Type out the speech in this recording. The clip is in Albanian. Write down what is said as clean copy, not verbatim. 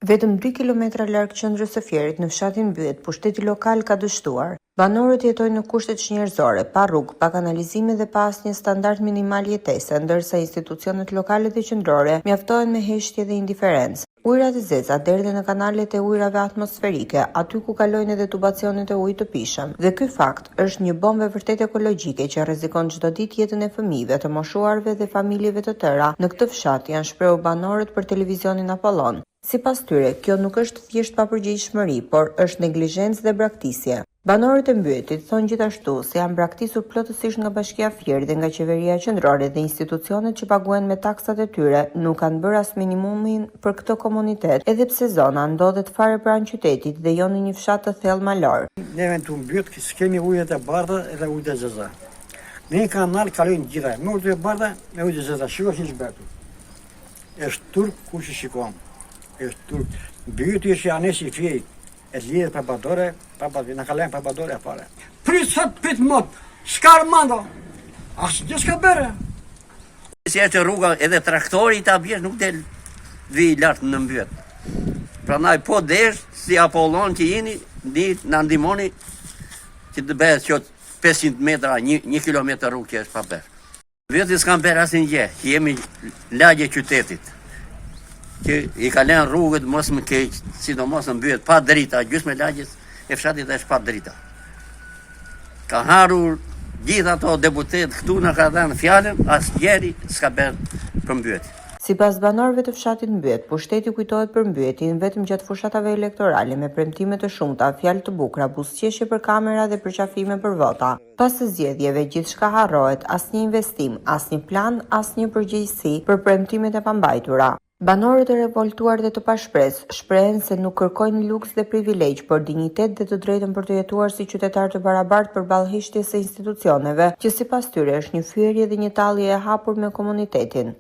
Vetëm dy kilometra larg qendrës së Fierit, në fshatin Mbyet, pushteti lokal ka dështuar. Banorët jetojnë në kushte çnjerëzore, pa rrugë, pa kanalizime dhe pa asnjë standard minimal jetese, ndërsa institucionet lokale dhe qendrore mjaftohen me heshtje dhe indiferencë. Ujërat e zeza derdhen në kanalet e ujërave atmosferike, aty ku kalojnë edhe tubacionet e ujit të pijshëm. Dhe ky fakt është një bombë e vërtetë ekologjike që rrezikon çdo ditë jetën e fëmijëve, të moshuarve dhe familjeve të tëra në këtë fshat, janë shprehur banorët për televizionin Apollon. Sipas tyre, kjo nuk është thjesht papërgjegjshmëri, por është neglizhencë dhe braktisje. Banorët e Mbyetit thonë gjithashtu se janë braktisur plotësisht nga Bashkia Fier dhe nga qeveria qendrore dhe institucionet që paguhen me taksat e tyre nuk kanë bërë as minimumin për këtë komunitet, edhe pse zona ndodhet fare pranë qytetit dhe jo në një fshat të thellë malor. Neve në Mbyt s'kemi ujët e bardha edhe ujët e zeza. Në një kanal kalojnë gjitha, me ujët e bardha, me ujët e zeza. Shiko si është bërë. Është turp kush e shikon. Është turp. Mbyti është aneks i Fierit. E lidhet prapa dore, prapa na ka lënë prapa dore fare. Prit sot, prit mot. S'ka Armando. Asgjë s'ka bërë. Si është rruga edhe traktori ta bjesh nuk del vi lart në mbyt. Prandaj po desh si Apollon që jeni, di na ndihmoni që të bëhet qoftë 500 metra, 1 një kilometër rrugë që është pa bërë. Mbyti s'kanë bërë asnjë gjë, që jemi lagje qytetit, që i ka lënë rrugët mos më keq, sidomos në mbyt pa drita, gjysmë e lagjes e fshatit është pa drita. Ka harru gjithë ato deputet këtu na ka dhënë fjalën, asnjëri s'ka bërë për mbyt. Sipas banorëve të fshatit Mbyet, pushteti kujtohet për Mbyetin vetëm gjatë fushatave elektorale me premtime të shumta, fjalë të bukura, buzëqeshje për kamera dhe përqafime për vota. Pas zgjedhjeve, gjithçka harrohet, asnjë investim, asnjë plan, asnjë përgjegjësi për premtimet e pambajtura. Banorët e revoltuar dhe të pashpresë, shprehen se nuk kërkojnë luks dhe privilegj, por dinjitet dhe të drejtën për të jetuar si qytetarë të barabartë përballë heshtjes së institucioneve, që sipas tyre është një fyerje dhe një tallje e hapur me komunitetin.